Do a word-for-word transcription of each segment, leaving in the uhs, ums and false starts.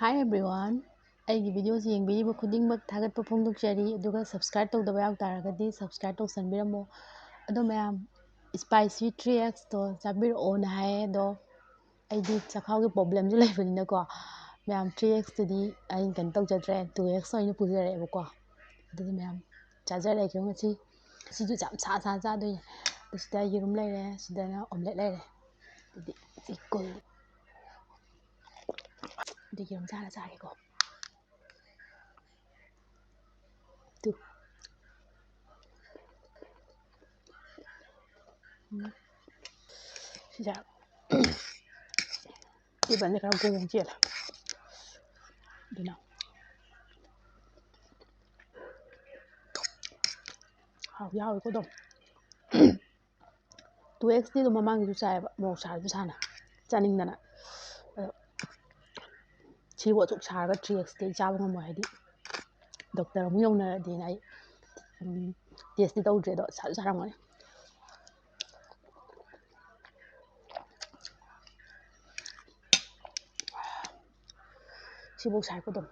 Hi everyone, ꯑꯩꯒꯤ videoꯁꯤ ꯌꯦꯡꯕꯤꯔꯤꯕ ꯈꯨꯗꯤꯡꯃꯛ ꯊꯥꯒꯠꯄ ꯐꯣꯡꯗꯣꯛꯆꯔꯤ꯫ ꯑꯗꯨꯒ subscribe ꯇꯧꯗꯕ ꯌꯥꯎ ꯇꯥꯔꯒꯗꯤ subscribe ꯇꯧꯁꯟꯕꯤꯔꯝꯃꯣ꯫ ꯑꯗꯣ ꯃꯌꯥꯝ, spicy three Xꯇꯣ ꯆꯥꯕꯤꯔꯛꯑꯣꯅ ꯍꯥꯏꯌꯦ꯫ ꯑꯗꯣ ꯑꯩꯗꯤ ꯆꯈꯥꯎꯒꯤ problemꯁꯨ ꯂꯩꯕꯅꯤꯅꯀꯣ, ꯃꯌꯥꯝ, three Xꯇꯨꯗꯤ ꯑꯩ ꯀꯩꯅꯣ ꯇꯧꯖꯗ꯭ꯔꯦ, two X ꯑꯣꯏꯅ ꯄꯨꯖꯔꯛꯑꯦꯕꯀꯣ꯫ ꯑꯗꯨꯗꯤ ꯃꯌꯥꯝ ꯆꯥꯖꯔꯒꯦ ꯉꯁꯤ꯫ ꯁꯤꯁꯨ ꯌꯥꯝ ꯁꯥ ꯁꯥ ꯆꯥꯗꯣꯏꯅꯦ꯫ ꯑꯗꯨ ꯁꯤꯗ ꯌꯦꯔꯨꯝ ꯂꯩꯔꯦ, ꯁꯤꯗꯅ omelette ꯂꯩꯔꯦ꯫ ꯑꯗꯨꯗꯤ ꯁꯤ ꯀꯨꯜ꯫ ꯑꯗꯨꯗꯤ ꯌꯦꯔꯨꯝ ꯆꯥꯔ ꯆꯥꯒꯦꯀꯣ꯫ ꯇꯨ꯫ ꯎꯝ꯫ ꯁꯤꯁꯦ꯫ ꯁꯤ ꯕꯟꯁꯦ ꯈꯔ ꯒꯣꯡ ꯒꯣꯡ ꯆꯦꯜꯂꯦ꯫ ꯑꯗꯨꯅ꯫ ꯍꯥꯎꯗꯤ ꯍꯥꯎꯋꯤꯀꯣ ꯑꯗꯨꯝ꯫ Two Xꯇꯤ ꯑꯗꯨꯝ ꯃꯃꯥꯡꯒꯤꯁꯨ ꯆꯥꯏꯌꯦꯕ, ꯃꯣꯔꯣꯛ ꯁꯥꯔꯁꯨ ꯁꯥꯅ ꯆꯥꯅꯤꯡꯗꯅ꯫ ꯑꯗꯣ ꯁꯤꯕꯨ ꯑꯁꯨꯛ ꯁꯥꯔꯒ three Xꯇꯤ ꯑꯩ ꯆꯥꯕ ꯉꯝꯃꯣꯏ, ꯍꯥꯏꯗꯤ doctor ꯑꯃꯨꯛ ꯌꯧꯅꯔꯗꯤꯅ ꯑꯩ, ꯎꯝ, testꯇꯤ ꯇꯧꯗ꯭ꯔꯦ, ꯑꯗꯣ ꯁꯥꯁꯨ ꯁꯥꯔꯝꯒꯅꯤ꯫ ꯁꯤꯐꯧ ꯁꯥꯏꯀꯣ ꯑꯗꯨꯝ꯫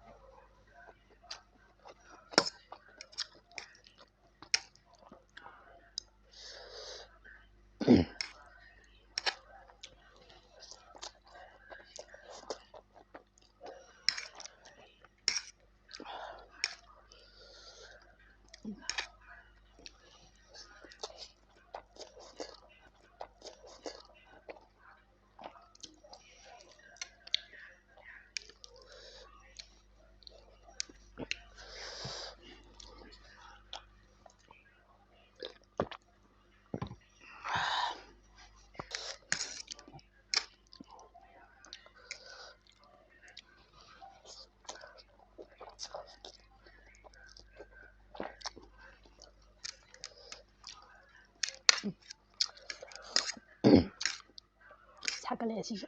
ꯁꯥꯒꯠꯂꯛꯑꯦ ꯁꯤꯁꯨ꯫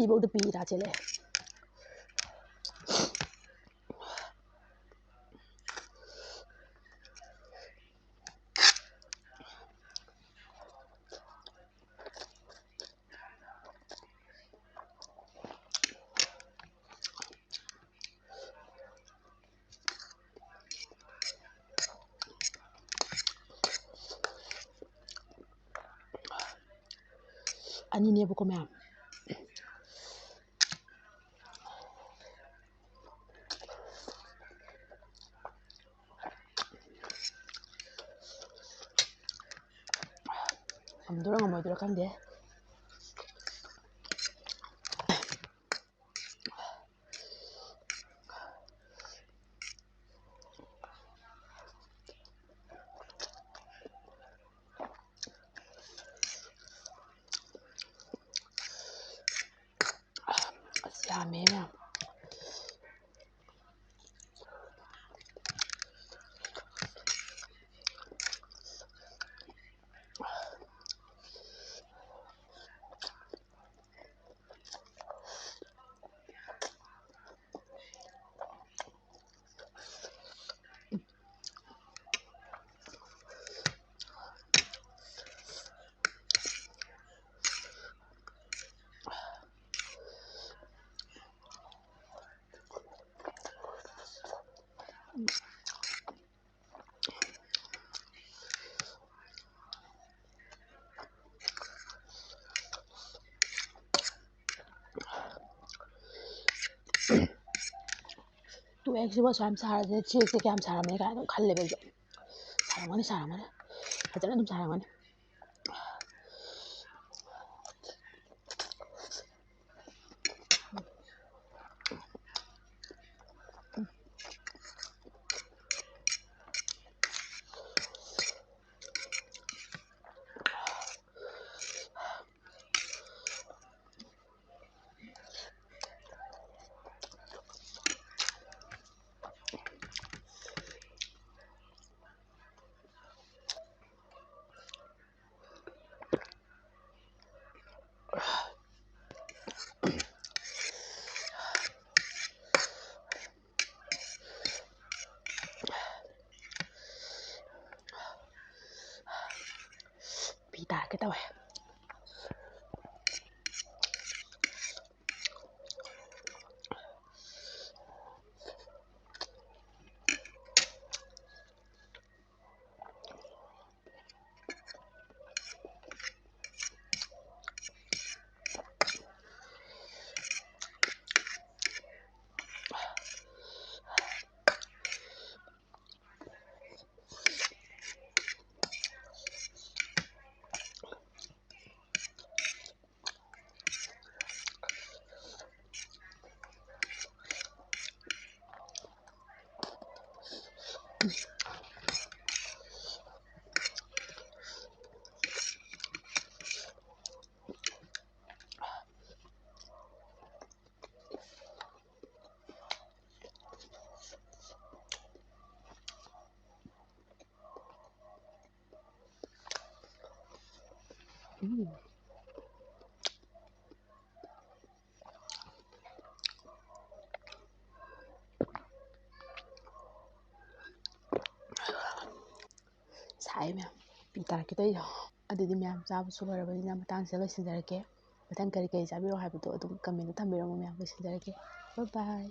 ꯁꯤꯐꯧꯗ ꯄꯤꯔꯥ ꯆꯦꯜꯂꯛꯑꯦ꯫ ꯑꯅꯤꯅꯦꯕꯀꯣ ꯃꯌꯥꯝ꯫ ꯉꯝꯗꯣꯏꯔꯥ ꯉꯝꯃꯣꯏꯗꯣꯏꯔꯥ ꯈꯪꯗꯦ꯫ ꯑꯁ, ꯌꯥꯝꯃꯦ ꯃꯌꯥꯝ꯫ ꯇꯨ ꯑꯦꯛꯁꯁꯤꯕꯨ ꯑꯁꯨꯛ ꯌꯥꯝ ꯁꯥꯔꯗꯤ ꯊ꯭ꯔꯤ ꯑꯦꯛꯁꯁꯦ ꯀꯌꯥꯝ ꯁꯥꯔꯝꯃꯅꯤ ꯀꯥꯏꯅ ꯑꯗꯨꯝ ꯈꯜꯂꯦꯕ ꯑꯩꯁꯨ꯫ ꯁꯥꯔꯝꯒꯅꯤ, ꯁꯥꯔꯝꯒꯅꯤ, ꯐꯖꯅ ꯑꯗꯨꯝ ꯁꯥꯔꯝꯒꯅꯤ꯫ ꯎꯝ꯫ ꯁꯥꯏ ꯃꯌꯥꯝ, ꯄꯤ ꯇꯥꯔꯛꯀꯦ ꯇꯧꯔꯤꯁꯦ꯫ ꯑꯗꯨꯗꯤ ꯃꯌꯥꯝ ꯆꯥꯕꯁꯨ ꯂꯣꯏꯔꯕꯅꯤꯅ ꯃꯇꯥꯡꯁꯤꯗ ꯂꯣꯏꯁꯤꯟꯖꯔꯒꯦ꯫ ꯃꯊꯪ ꯀꯔꯤ ꯀꯔꯤ ꯆꯥꯕꯤꯔꯣ ꯍꯥꯏꯕꯗꯣ ꯑꯗꯨꯝ comment ꯊꯝꯕꯤꯔꯝꯃꯣ ꯃꯌꯥꯝ, ꯂꯣꯏꯁꯤꯟꯖꯔꯒꯦ꯫ Bye bye꯫